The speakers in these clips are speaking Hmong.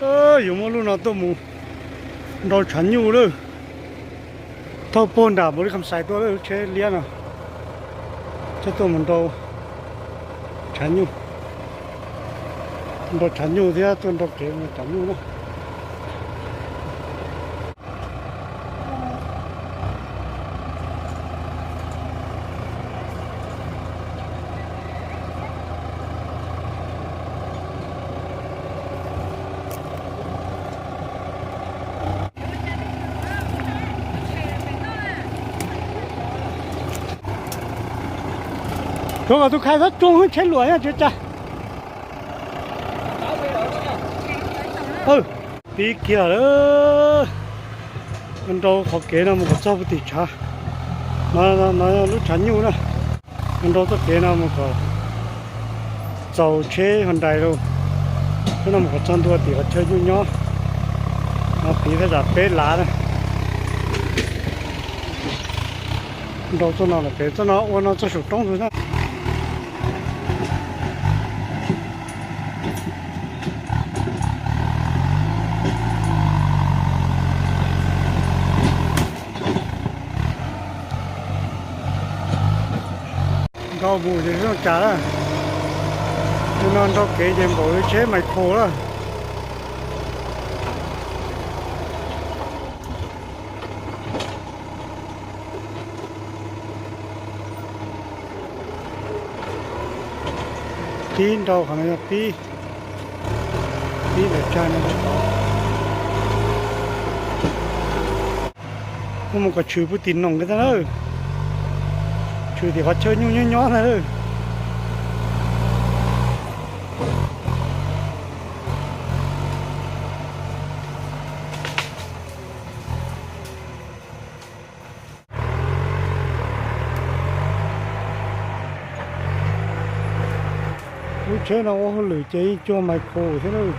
Yuav muab lub no tuaj mus nrau tshav nyuj lawm. Thauj puag nram npaum li kham xais tuaj lub tsheb liab no, thiab tuaj mus nrau tshav nyuj, nrau tshav nyuj thiab tuaj nrau kev mus tshav nyuj na. Rau kom tus khai txhob tsuag tsheb luam nyob tsis tsa. Pib kiag lawm. Nrau qhov kev no mus kom txog puag tim tshav no, lub tshav nyuj na. Nrau txoj kev no mus kom txaus tsheb Hyundai lauj. Tsheb no mus kom txog ntua tim qhov chaw nyuj nyob no, tiv thaj tsam peb lav na. Nrau txoj no lawm pem txoj no ua no txog saum roob ntag na. Nrau mus ces zoo cas lawm. Tus no nrau kev ces npaum li tsheb Micro lawm. Pib nrau qhov no yog pib, pib ntawm tsag no. Muab mus kom tshwm puag tim noom kiag ntag na. Tshwm tim qhov chaw nyuj nyob nyob ntag na. Lub tsheb no ua hauj lwm ces yeej cuag Micro thiab lauj.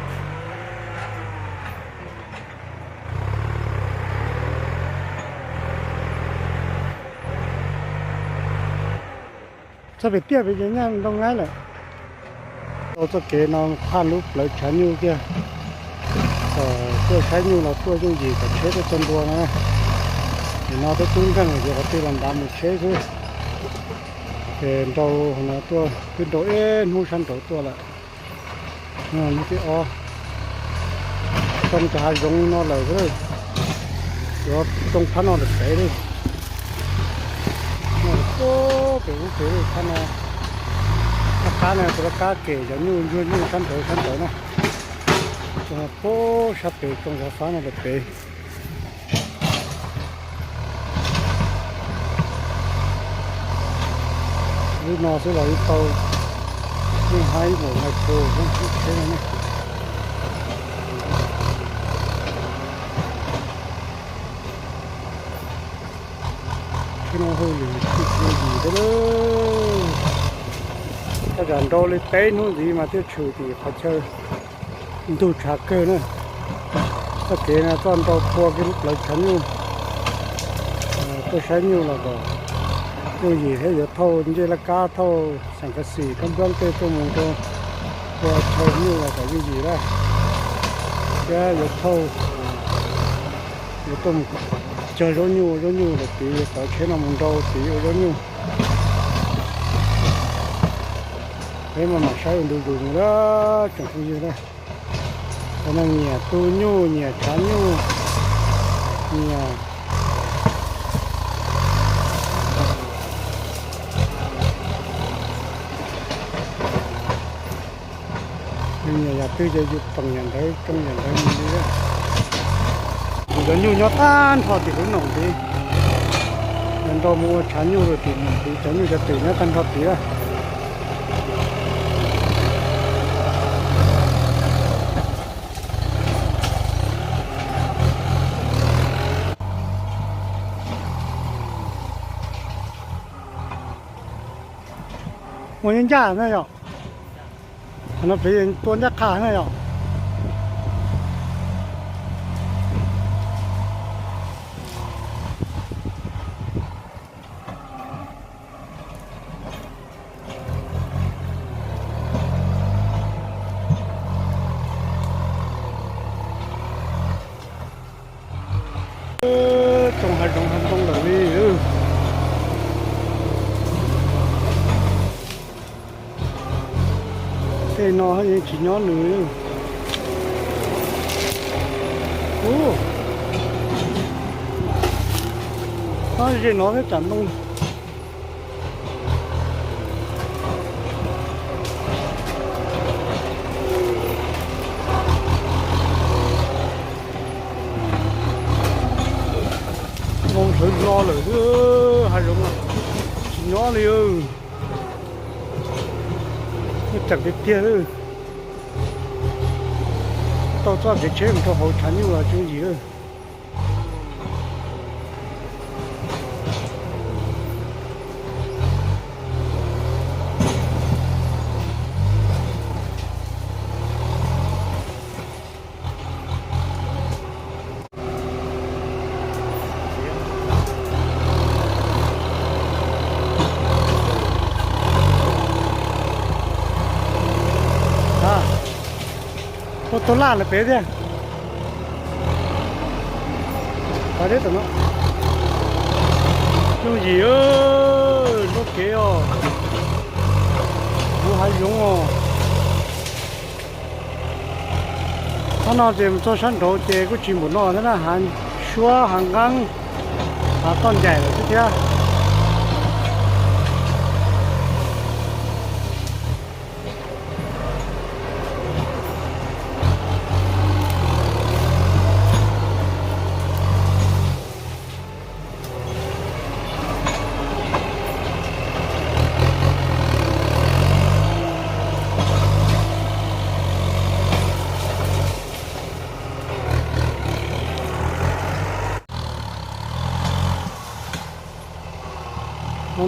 Txog pem tiaj pem ces nyaj nrau ngaib lawm. Rau txoj kev no phaj lub plawv tshav nyuj kiag. Kom tuaj saib nyuj los tuaj yooj yim kom tsheb tuaj txog ntua no. Nim no twb tub nkeeg lawm ces qhov twg los ntav mus tsheb xwb. Ces nrau no tuaj twb nrau ib hnub sab nraud tuaj lawm. Hnub thib ob, tsoo cov hav zoov no lawm xwb, yuav tsoo phab no lawm pem lawm. Pem ub pem lawm phab no, phab qab no tus laj kab kem cov nyuj ntsuag nyuj sab nraud sab nraud na. Tsoo puag sab pem tsoo cov fab no lawm pem. Lub no xwb los yeej tau, yeej haib ib npaum Micro xwb tsheb no na. Tsheb no hauj lwm tshwm sim yim thiab lauj. Thaj tsam nrau li peb hnub ntxiv mas thiaj tshwm tim qhov chaw ntug tshav kawg na. Txoj kev no txoj nrau phua kiag lub plawv tshav nyuj, tuaj saib nyuj los kom yooj yim thiab yuav thauj ncej laj kab thauj xeem kas xim kab nplob tej tuaj mus rau ua chaw nyuj los kom yooj yim lawm. Thiab yuav thauj, yuav tuaj mus cog zaub nyuj, zaub nyuj lawm tid yuav tov tsheb no mus nrau tid ua zaub nyuj. Peb mam mam saib ua ntu zus mus na tsoom phooj ywg na. Cov neeg nyiam tu nyuj, nyiam tshav nyuj, nyiam, nyiam yam twg ces yus pem yam ntawd, tsoo yam ntawd mus li. Kuv cov nyuj nyob tag nrho tim lub noom tid. Nrau mus ua tshav nyuj rau tim noom tid, cov nyuj cov twm nyob tag nrho tid. Ua ncaj ncaj na yom. Qhov no pem tua ncaj qha na yom. No yeej tsis nyob nws. Ub, no ze no thiab tsam ntoo. Ntoo sawv lo lawm xwb, hav zoov tsis nyob li. Nyob tseem tiag tiag. Tau txoj kev tsheb mus rau hauv tshav nyuj los tsis yooj yim. Ua tau laj lawm pem thiab. Yooj yim, lub kev os, lub hav zoov os. Qhov no ces mus txog sab nraud ces kuj tsis npaum no thiab na, hav suab hav nqeeb, hav toj ncaim lawm xwb thiab.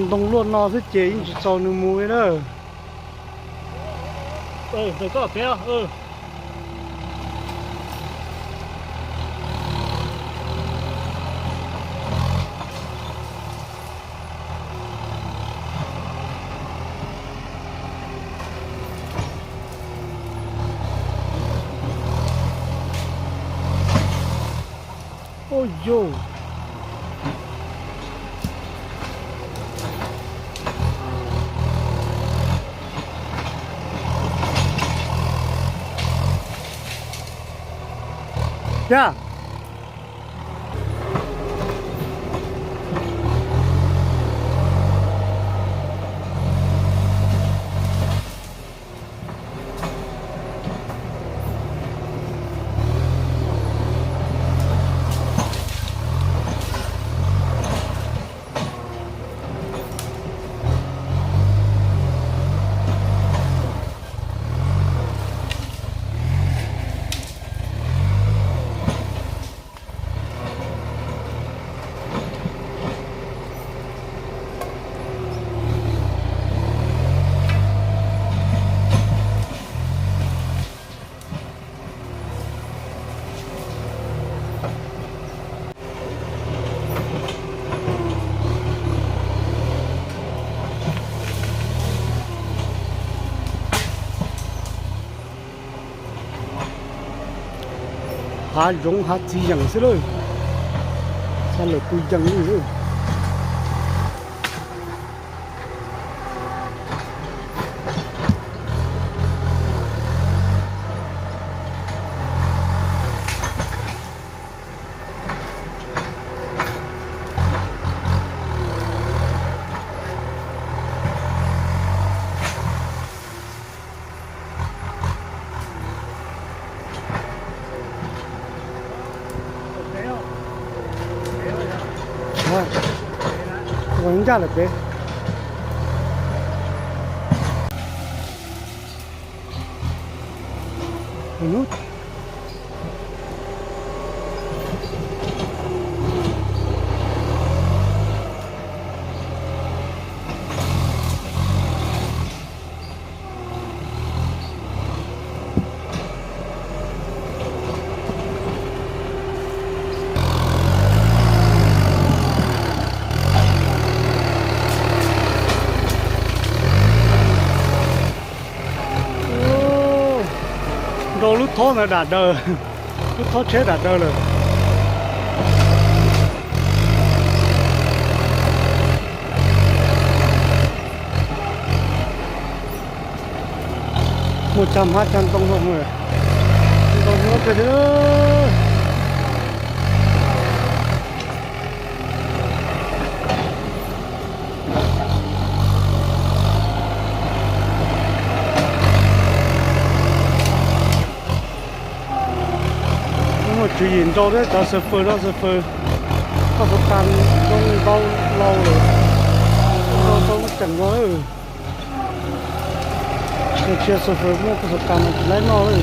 Ntoo luaj no xwb ces yeej tsis txaus nws mus li na. Ua yus. Yog. Hav zoov hav txiv yeem xwb lawm. Xav lawm pw yees li lawm. Ua ncaj lawm pem. Nrau lub thob ntawd dam daws, lub thob tsheb dam daws lawm. Muaj cag hmab cag ntoo zoo, ntoo nyob kawg thiab. Muaj tswv yim nrau thiab cov xav fawm no, xav fawm koj xav tas zoo ntau laus lawm, ntau tau lub ceem no. Ntsia xav fawm muaj koj xav tas no tsis laib noj lawm.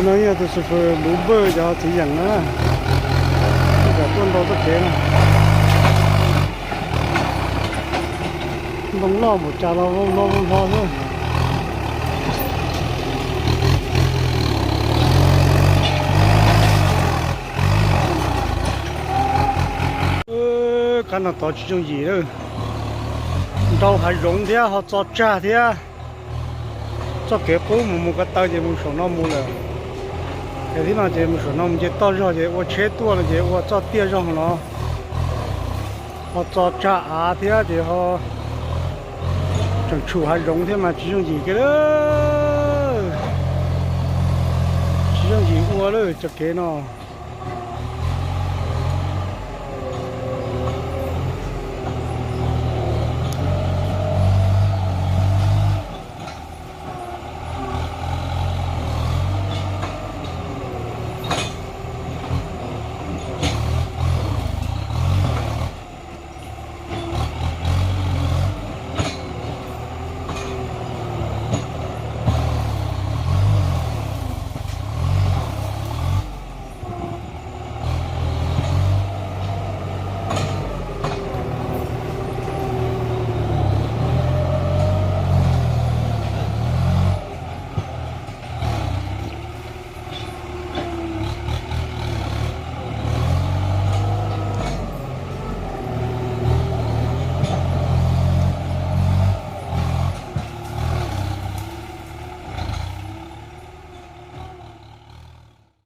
No yog tus xav fawm luv npawj cov txiv yeem na, tuaj ntau txoj kev no. Ntoo loj npaum cas los vau hlo vau hlo xwb. Kab no tod tsis yooj yim lawm, nrau hav zoov thiab ho txo tsag thiab. Txoj kev qub mus mus ko taw ces mus saum no mus lawm. Kev thib no ces mus saum no mus nce toj zog ces ua tsheb tuaj no ces ua txoj tiaj zog no, ho txo tsag av thiab ces ho tseem tshum hav zoov thiab mas tsis yooj yim kiag lawm. Tsis yooj yim ua lawm cov kev no.